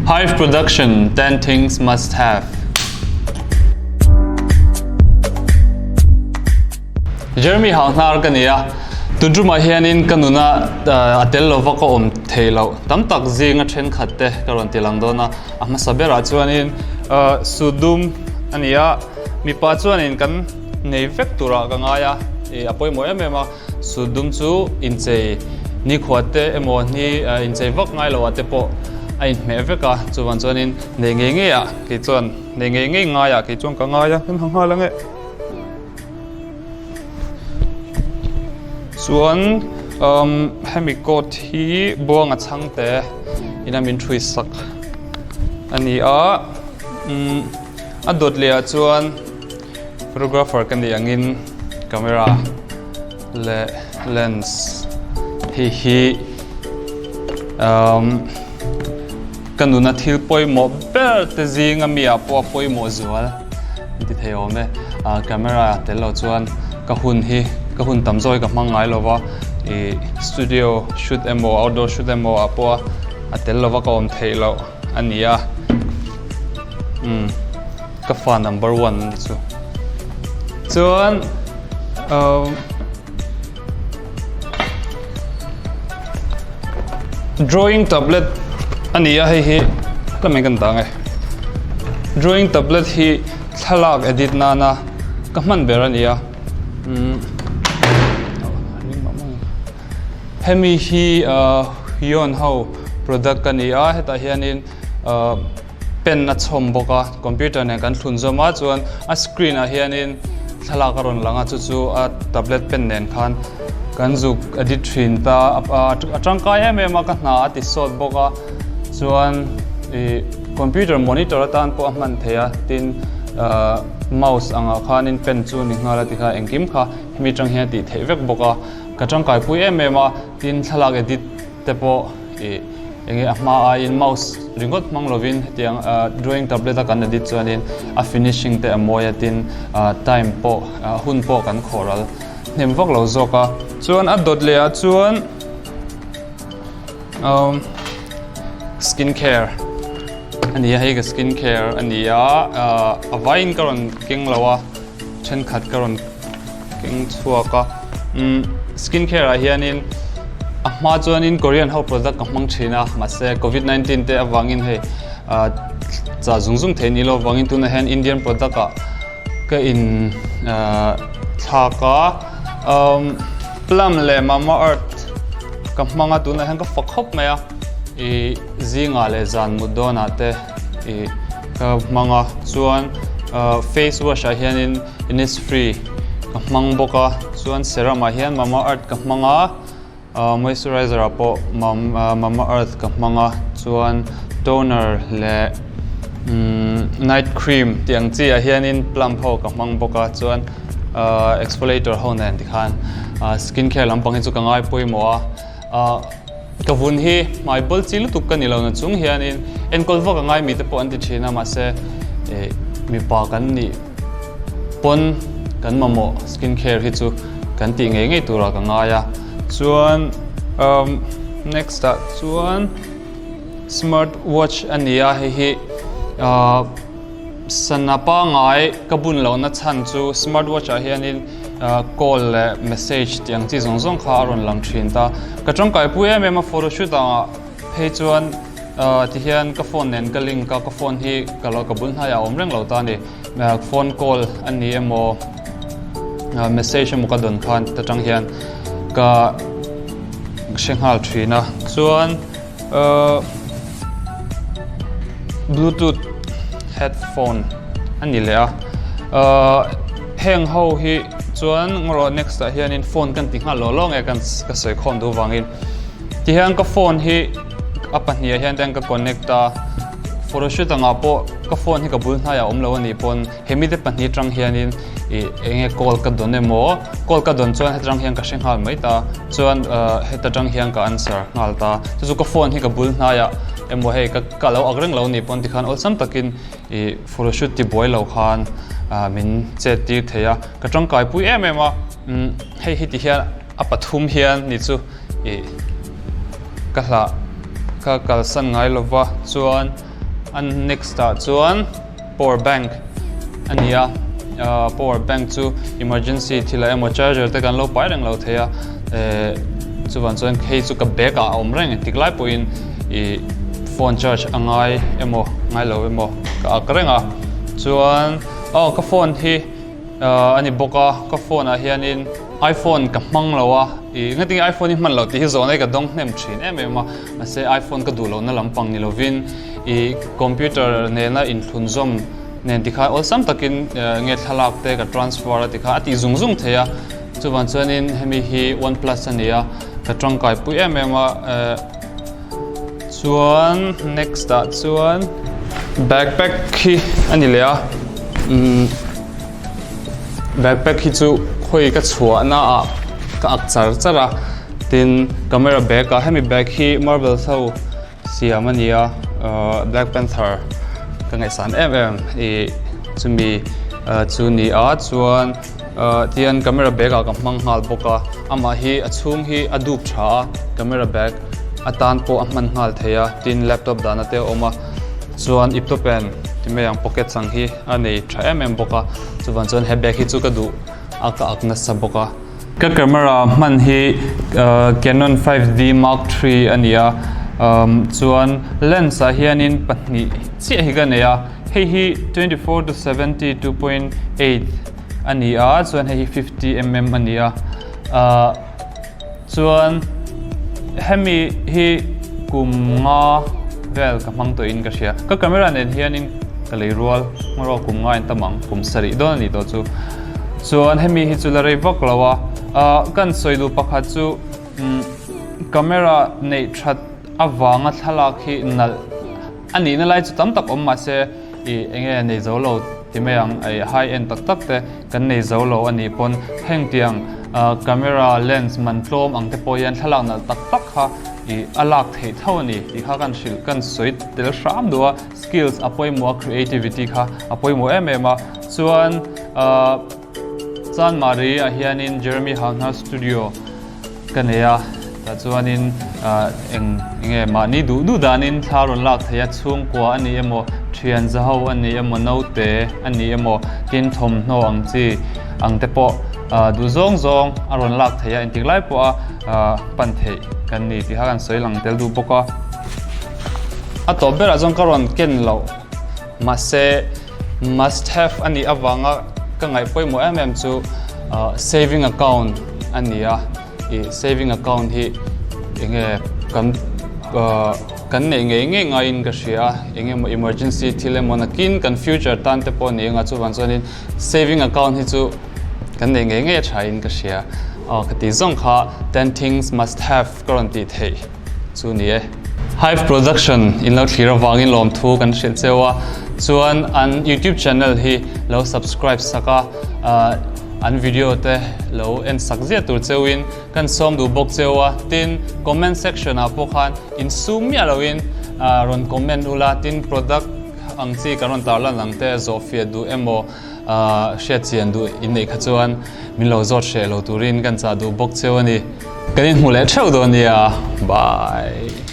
Hive Production, 10 Things Must Have. Jeremy Hauhnar ka ni a, tun tumah hianin ka nuna a tel lova ka awm thei loh tam tak zinga thenkhat te ka rawn ti lang dawn a, a hmasa berah chuanin Sudum a ni a, mipa chuanin kan nei vek turah ka ngai a, a pawimawh em em a. Sut dum chu inchei nikhua te emaw ni inchei vak ngai loh ah te pawh a inhmeh vek a, chuvang chuanin nei ngei ngei ah kei chuan nei ngei ngei ngai ah kei chuan ka ngai a, kan ha nghal ang e. Chuan umm hemi coat hi buanga chhangte ina min ṭhui sak a ni a, umm a dawt leh ah chuan. Photographer ka nih angin camera leh lens hei hi umm ka nuna thil pawimawh ber te zinga mi ah pawh a pawimawh zual an ti thei awm e ah camera tel lo chuan ka hun hi ka hun tam zawk hi ka hmang ngai lo va ih studio shoot emaw outdoor shoot emaw ah pawh a tel lova ka awm theih loh a ni a umm. Ka fa number one a ni chu. Chuan umm drawing tablet a ni a hei hi tlem kan dang e. Drawing tablet hi thlalak edit nana ka hman ber a ni a umm hemi hi ahh Huion ho product a ni a hetah hianin ahh. Pen a chhawm bawk a, computer nen kan thlun zawm a chuan a screen ah hianin thlalak a rawn lang a chu chu a tablet pen nen khan kan zuk edit thin ta a tangkai em em a ka hna a ti sawt bawk a chuan ih computer monitor atan pawh a hman theih a tin ahh mouse angah khanin pen chu ni nghal a ti kha engkim kha hemi atang hian a tih theih vek bawk a ka tangkai pui em em a tin thlalak edit te pawh ih enge a hma aiin mouse ringawt hmang lovin hetiang ah drawing tablet a kan edit chuanin a finishing te a mawi a tin ah time pawh ah hun pawh kan khawh ral hnem vak lo zawk a. Chuan a dawt leh ah chuan umm skin care a ni a hei ka skin care a ni a ah a vaiin ka rawn keng lo a thenkhat ka rawn keng chhuak a umm skin care ah hianin a hma chuanin korean ho product ka hmang thin a mahse covid 19 te avangin hei ah chah zung zung theih ni lo avangin tunah hian indian product ah ka in ah thlak a umm plum leh mamaearth ka hmang a tunah hian ka fa khawp mai a ih zingah leh zan mut dawnah te ih ka hmang a chuan ah face wash ah hianin Innisfree ka hmang bawk a chuan serum ah hian Mamaearth ka hmang a ah moisturizer ah pawh Mamaearth ka hmang a chuan toner leh umm night cream tih ang chi ah hianin plum ho ka hmang bawk a chuan ah exfoliator ho nen tikhan ah skin care lampang hi chu ka ngai pawimawh a ah. Ka vun hi hmai bawl chi lutuk ka ni lo na chung hianin enkawl vak a ngai mite pawh an ti thin a mahse eh mipa kan nih pawn kan mamawh skin care hi chu kan tih ngei ngei turah ka ngai a chuan umm next ah chuan smart watch a ni a hei hi ahh. Sana pangngai ka bun lohna chhan chu smart watch ah hianin call leh message tih ang chi zawng zawng kha a rawn lang thin ta. Ka tangkaipui em em a photo shoot angah phei chuan tihian ka phone nen ka link a, ka phone hi ka lo ka bul hnaiah a awm reng lo ta a ni. Phone call a ni emaw message emaw ka dawn khan ta tang hian ka hre nghal thin a. Chuan. Bluetooth headphone a ni leh a heng ho hi chuan ngaw next ah hianin phone kan ti nghal lo lo nge kan ka sawi khawm duh vangin tihian ka phone hi a pahnih ah hian te ka connect a photoshoot angah pawh ka phone hi ka bul hnaiah a awm lo a nih pawn hemi te pahnih atang hianin ih eng nge call ka dawn emaw call ka dawn chuan hetang hian ka hre nghal mai ta chuan ah heta tang hian ka answer nghal ta chu chu ka phone hi ka bul hnaiah emaw hei ka ka lo ak reng lo nih pawn tikhan awlsam takin ih photoshoot ti buai lo khan ah min chet tir thei a ka tangkai pui em em a umm hei hi ti hian a pathum hian ni chu ih ka hlah ka kalsan ngai lova chuan. A next ah chuan power bank a ni a, power bank chu emergency thil ah emaw charger te kan lo pai reng lo thei a, eh chuvang chuan hei chu ka bag ah a awm reng engtik lai pawhin ih phone charge a ngai emaw ngai lo emaw ka ak reng a, chuan aw ka phone hi a ni bawk a, ka phone ah hianin iphone ka hmang lo a, ih ngatinge iphone hi hman loh tih hi zawhna hi ka dawng hnem thin em em a. Mahse iPhone ka duh lohna lampang ni lovin i computer nena inthlunzawm nen tikha awlsam takin nge thlalak te ka transfer a tikha a tih zung zung thei a. Chuvang chuanin hemi hi OnePlus a ni a, ka tangkai pui em em a. Chuan next ah chuan backpack hi a ni leh a. Backpack hi chu khawi ka chhuahna ah ka ak char char a tin camera bag ah hemi bag hi marble ho siam a ni a ahh black panther ka ngaihsan em em ih chumi ah chu ni a chuan ah tihian camera bag ah ka hmang nghal bawk a amah hi a chhung hi a dup tha a camera bag atan pawh a hman nghal thei a tin laptop dahna te a awm a chuan ip te pen ti mai ang pocket ang hi. a nei tha em em bawk a chuvang chuan he bag hi chu ka duh a ka ak nasa bawk a. Ka camera hman hi Canon 5D Mark III a ni a chuan lens ah hianin pahnih chiah hi ka nei a hei hi 24 to 70 2.8 a ni a chuan hei hi 50mm a ni a ahh Chuan hemi hi kum nga vel ka hmang tawhin ka hria. Ka camera nen hianin ka lei rual hmanraw kum nga in tam ang, kum sarih dawn a nih tawh chu. Chuan hemi hi chu la rei vak lo a, ah kan sawi duh pakhat chu umm camera neih that avanga thlalak hi nalh a nihna lai chu tam tak awm mahse ih eng nge nei zo lo ti mai ang ih high end tak tak te kan nei zo lo a nih pawn hengtiang camera lens man tlawm ang te pawh hian thlalak nalh tak tak kha ih a lak theih tho a ni tih kha kan hrilh kan sawi tel hram duh a skills a pawimawh a creativity kha a pawimawh em em a chuan ah Chanmari ah hianin Jeremy Hauhnar studio Ka nei a, tah chuanin eng enge mahni duh duh danin thla rawn lak thei a, chhungkua a ni emaw, thian zaho a ni emaw, naute a ni emaw, tin thawmhnaw ang chi ang te pawh duh zawng zawng a rawn lak thei a, engtik lai pawha pan theih kan ni tih kha kan sawi lang tel duh bawk a. A tawp berah chuan ka rawn ken loh mahse must have a nih avanga ka ngaih pawimawh em em chu saving account a ni a ih saving account hi eng nge kan kan neih ngei ngei ngaiin ka hria a eng emaw emergency thil emaw nakin kan future tan te pawh a ni ang a chuvang chuanin saving account hi chu kan neih ngei ngei a thain ka hria aw ka tih zawng kha ten things must have ka rawn tih theih. Chu ni e. Hive Production in lo thlir avangin lawmthu kan hrilh cheu a, chuan an YouTube channel hi lo subscribe sak a, an video te lo en sak ziah tur cheuin kan sawm duh bawk cheu a, tin comment section ah pawh khan insum miah loin rawn comment ula, tin product ang chi kan rawn tarlan ang te zawhfiah duh emaw hriatchian duh in neih kha chuan min lo zawt hreh lo turin kan chah duh bawk cheu a ni. Kan inhmu leh theuh dawn nia. Bye.